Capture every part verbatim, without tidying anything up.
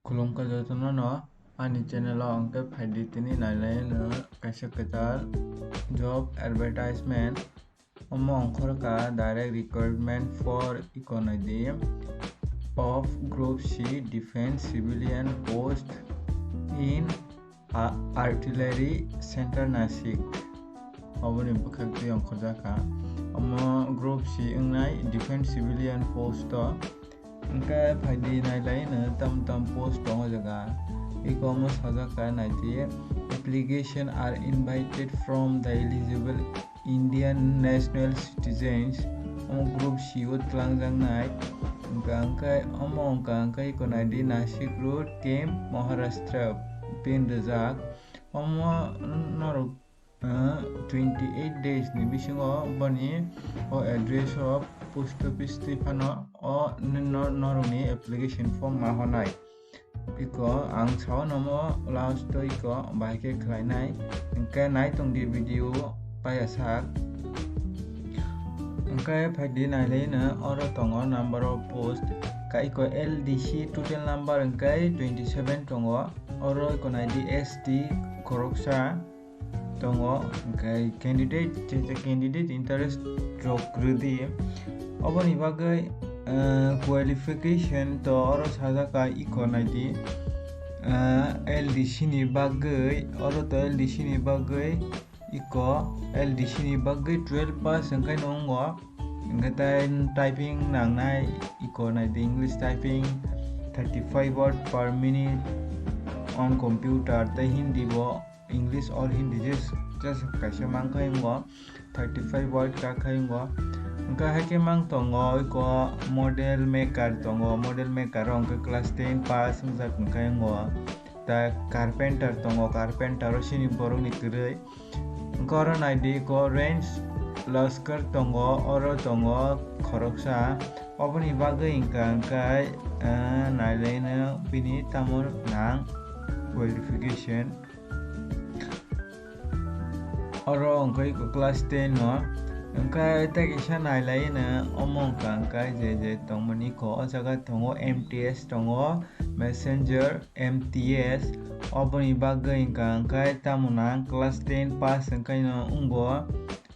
Khulumkha jotono no ani channel o, hwnkhe phaidi tini nailai no kaisa kwtal job advertisement. Omo ongkhorkha direct recruitment for economy of Group C defense civilian post in a-, Artillery Center Nashik. Oboni bwkhak twi ongkhorjak kha. Omo Group C wngnai defense civilian post o. Hwnkhe phaidi nailai no tam tam post tongo jaga. Iko omo sajak kha naidi, "Application are invited from the eligible Indian national citizens." Omo Group C o twlangjaknai. Hwnkha hwnkhe omo wngkha hwnkhe iko naidi Nashik Road, Camp, Maharashtra, pin rijak. Omo norok, ah, twenty eight days ni bisingo boni o address o post office twi phano o n-, no-, norokni application form ma honai. Iko ang sao nomo last o iko bahai khe khlainai, hwnkhe nai tongdi video paiya sak. Hwnkhe phaidi nailai no oro tongo number of post, ka iko L D C total number hwnkhe twenty seven tongo, oro iko naidi S T khoroksa tongo, hwnkhe candidate, je je candidate interest rok rwdi. Oboni bagwi, eh, qualification to oro sajak kha iko naidi, eh, L D C ni bagwi, oro to L D C ni bagwi iko L D C ni bagwi twelve pass hwnkhe no wngo, hwnkhe tai typing nangnai iko naidi English typing thirty five word per minute on computer tei Hindi bo English or Hindi je, je kaisa mankha wngo, thirty five word ka khai wngo. Hwnkhe hai khe mang tongo, iko model maker tongo, model maker o hwnkhe class ten pass wngjak hwnkhe wngo. Ta carpenter tongo, carpenter o chini borokni kwrwi. Hwnkhe oro naidi iko range laskar tongo, oro tongo khoroksa. Oboni bagwi hwnkha hwnkhe, eh, nailaino bini tamo nang qualification. Oro wngkha iko class ten no. Wngkha tei kisa nailaino omo wngkha hwnkhe je je tongmani iko o jaga tongo M T S tongo, messenger, M T S, oboni bagwi wngkha hwnkhe tamo nang class ten pass wngkhaino wngo.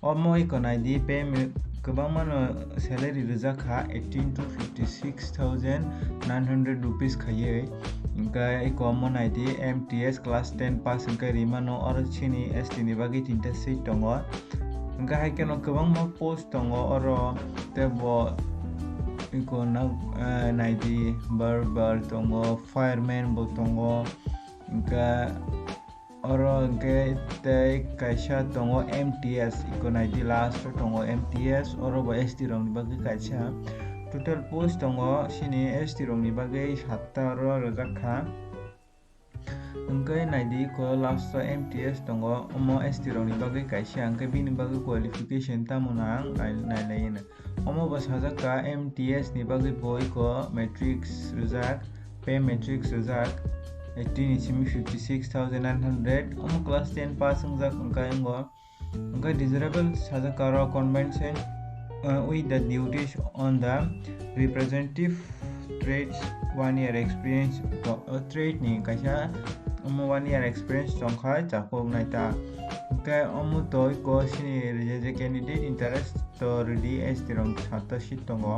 Omo iko naidi payment kwbangma no salary rijak kha eighteen to fifty six thousand nine hundred rupees khaiwi. Hwnkhe iko omo naidi M T S class ten pass hwnkhe rimano oro chini S T ni bagwi tinta seat tongo. Hwnkhe hai kheno kwbangma post tongo oro tei bo iko na-, eh, naidi barber tongo, fireman bo tongo. Hwnkhe oro hwnkhe tei kaisa tongo M T S, iko naidi last o tongo M T S, oro bo S T rokni bagwi kaisa. Total post tongo chini S T rokni bagwi satta oro rijak kha. Hwnkhe naidi iko last o M T S tongo, omo S T rokni bagwi kaisa, hwnkhe bini bagwi qualification tamo nang nai-, nailaiano. Omo bo sajak kha M T S ni bagwi bo iko matrix rijak, pay matrix rijak, eh, tini simi fifty six thousand nine hundred, omo class ten pass wngjak hwnkhe wngo. Hwnkhe desirable sajak kha oro convention, eh, with the duties on the representative trades, one year experience, to-, eh, trade ni kaisa omo one year experience tongkha chakok naita. Hwnkhe omo to iko sini rwjak je candidate interest to rwdi S T rok satta seat tongo.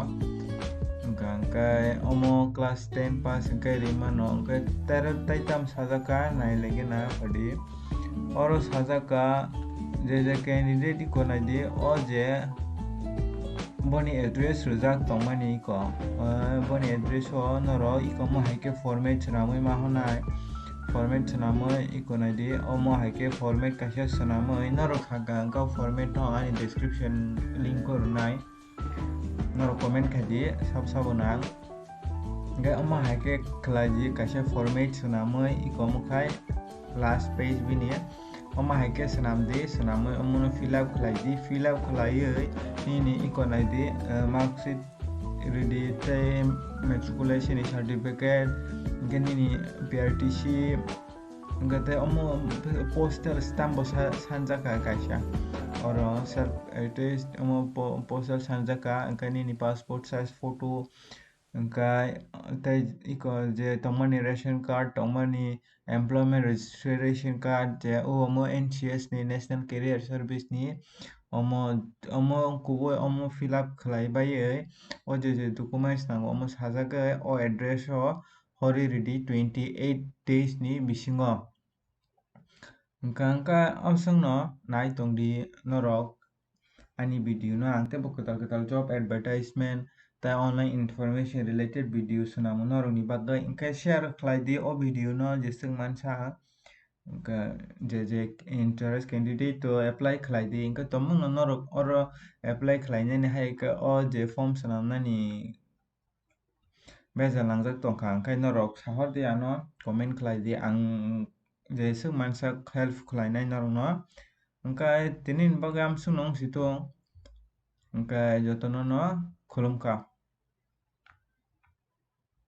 Hwnkha hwnkhe omo class ten pass hwnkhe rimano hwnkhe tero taitam sajak kha nailaigena phaidi. Oro sajak kha je je candidate iko naidi o je boni address rwjak tongmani iko. Eh, boni address o norok iko omo hai khe format swnamwi ma honai. Format swnamwi iko naidi, omo hai khe format kaisa swnamwi norok sakha hwnkha format no ani description link o rwnai. Norok comment khai di, sab sabo nang. Hwnkhe omo hai khe khlai di, kaisa format swnamwi iko omo khai last page bini. Omo hai khe swnam di, swnamwi omo no fill up khlai di, fill up khlaiwi nini iko nai di, eh, marksheet rwdi tei matriculation ni certificate, hwnkhe nini P R T C, hwnkhe tei omo postal stamp bo sa-, sanjak kha kaisa. Oro self attest omo po-, postal sanjak kha, hwnkhe nini passport size photo, Hwnkhe tei iko je tongmani ration card, tongmani employment registration card, je o omo N C S ni, National Career Service ni, omo, omo kubui omo fill up khlai baiwi, o je je documents nango omo sajagwi o address o horwi rwdi twenty eight days ni bisingo. Hwnkha hwnkha abswkno nai tongdi norok ani video no, ang teibo kwtal kwtal job advertisement tei online information related video swnamo norokni bagwi, hwnkhe share khlai di o video no jeswk mansa ang. Hwnkhe je je interest candidate to apply khlai di, hwnkhe tongmungno norok oro apply khlainani hai khe o je form swnamnani bejal nangjak tongkha, hwnkhe norok sahor di ano comment khlai di, ang jeswk mansa help khlainai norokno. Hwnkhe tini ni bagwi amswkno wng si thung, hwnkhe jotono no khulumkha.